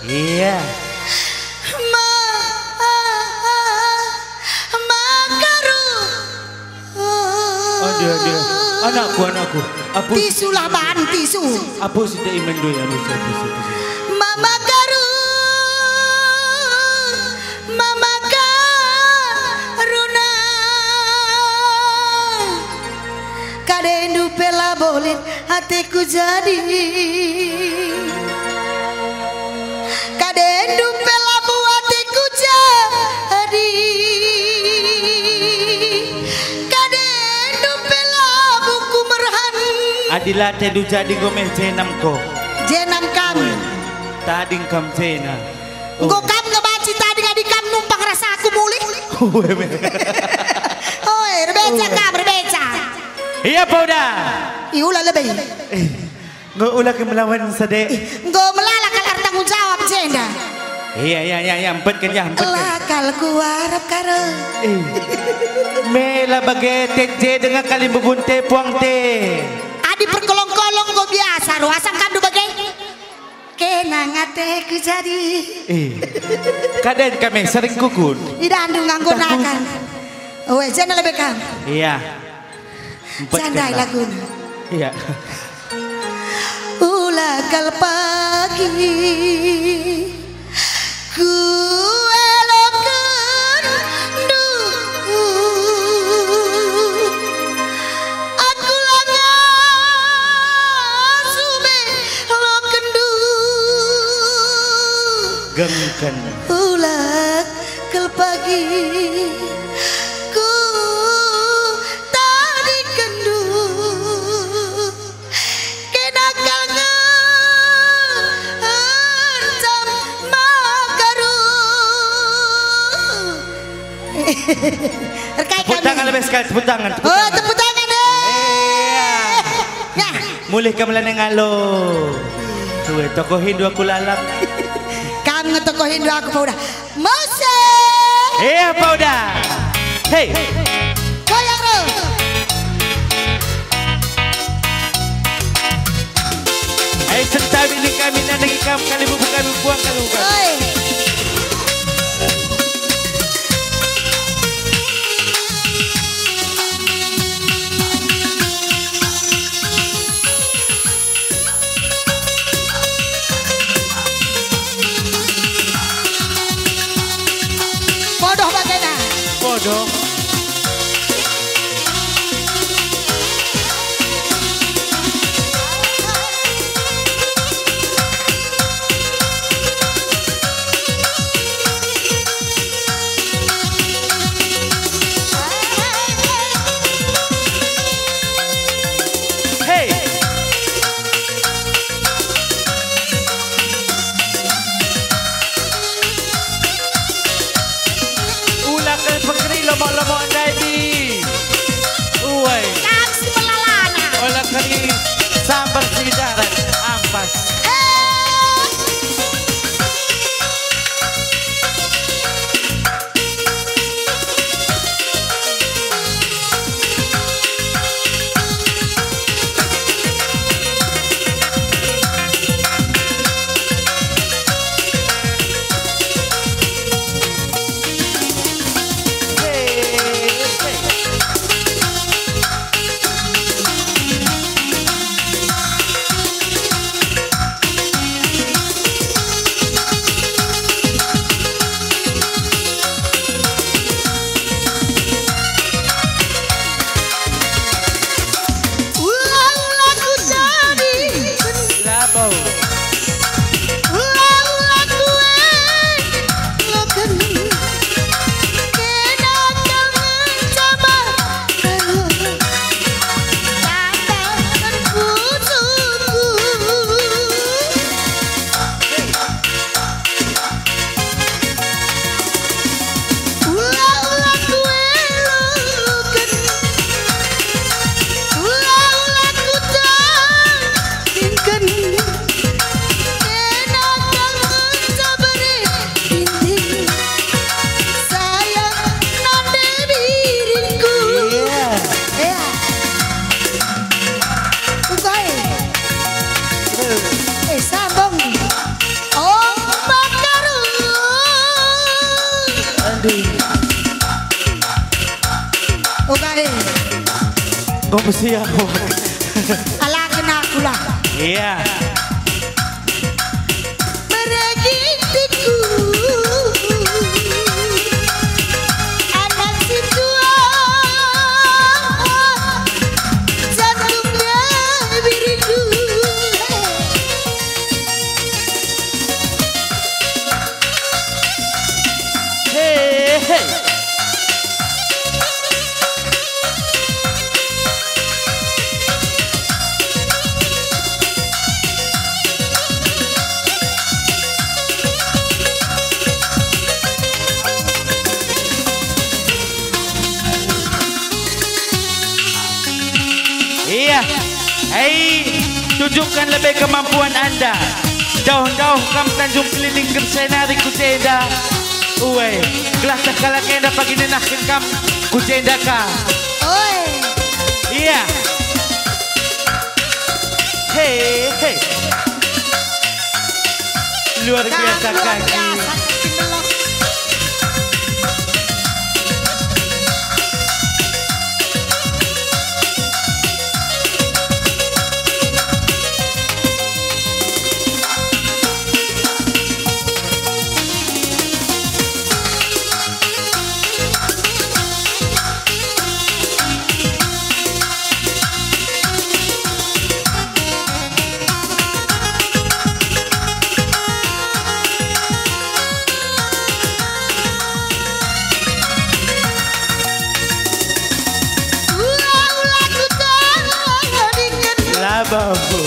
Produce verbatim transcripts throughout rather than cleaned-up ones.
Iya. Ma, makaru. Aduh, aduh. Anakku, anakku. Apu. Tisu lah ban, tisu. Apu si tak iman doi, apu si, apu si, apu si. Mama Karun, Mama Karuna. Kadendu pe labo lit ateku jadi. Kadendu pe labo ateku jadi. Kadendu pe labo kumerhan. Adi la atendu jadi enggo meh jenam ko. Jenam kam. Tading kam jena. Enggo kam ngebanci tading adi kam numpang rasaku mulih. Oe, erbeca kam, erbeca. Ia pa udah. Iula lebe. Eh, enggo ula ke melawan sade. Enggo melala kal ertanggung jawab jenda. Iya, iya, iya, iya, empetken ya, empetken. Lakal kuarap karo. Eh, mela bage te je denga kali bebun te puang te. Adi perkolong-kolong enggo biasa, ruasang kandu bage. Kena ngateku jadi. Eh, kaden kami sering kukun. Idandu nganggo nakan. Oe, jana lebe kam. Iya. Empetken. Jandai lah. Laguna. Iya. Ula kal pagi kuelokenndu. Aku la ngasup elokenndu. Gengken. Ula kal pagi kutadikenndu. Kena kal nge ercam makaru. Erkai kami. Tepuk tangan lebih sekali, tepuk tangan, tepuk tangan. Oh, tepuk tangan, eh. Iya. Nah. Mulih ka melana ngalo. Tuwe, tokohindu aku lalap. Kam nge tokohindu aku, pa udah. Mose. Iya, pa udah. Hei. Goyang, Ro. Ai, sentabi ni kami, nandangi kam, kali bubu kami, buang kali bubu kami. Oi. Bodoh bagena. Bodoh. Komisi aku. Alaken aku lah. Iya. Meragitiku, anak sintua, jantungna birindu. He, he. Iya. Hei, tunjukkan lebe kemampuan Anda. Dauh-dauh kam Tanjung Keliling Gersai nari ku jenda. Ue, gelah teh kalak enda pagi nenahken kam ku jenda ka. Oi. Iya. He, he. Luar biasa, Kaki. Luar biasa, Kaki Melok. La bambu.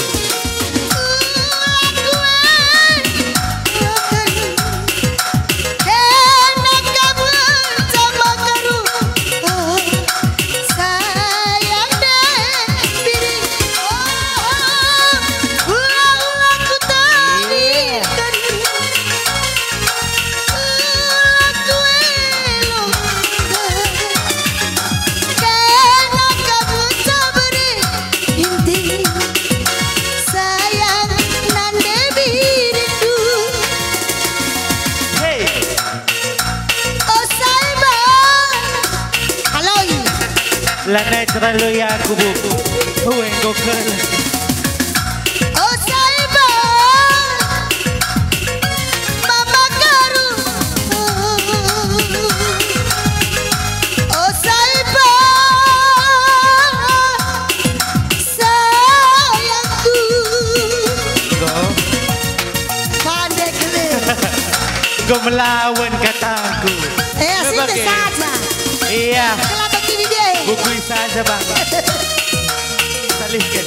Inti sayang nande birindu. Hey. Oh, Saiban. Aloi. Lanai terlalu ya aku, Bu. Ue, enggo keleng. Oh, Saiban. Mama Karu. Oh, Saiban. Sayangku. Enggo. Pande kele. Enggo melawan kataku. Eh, sini saja. Iya. Kelapa kini deh. Bukui saja, Bang. Salihken.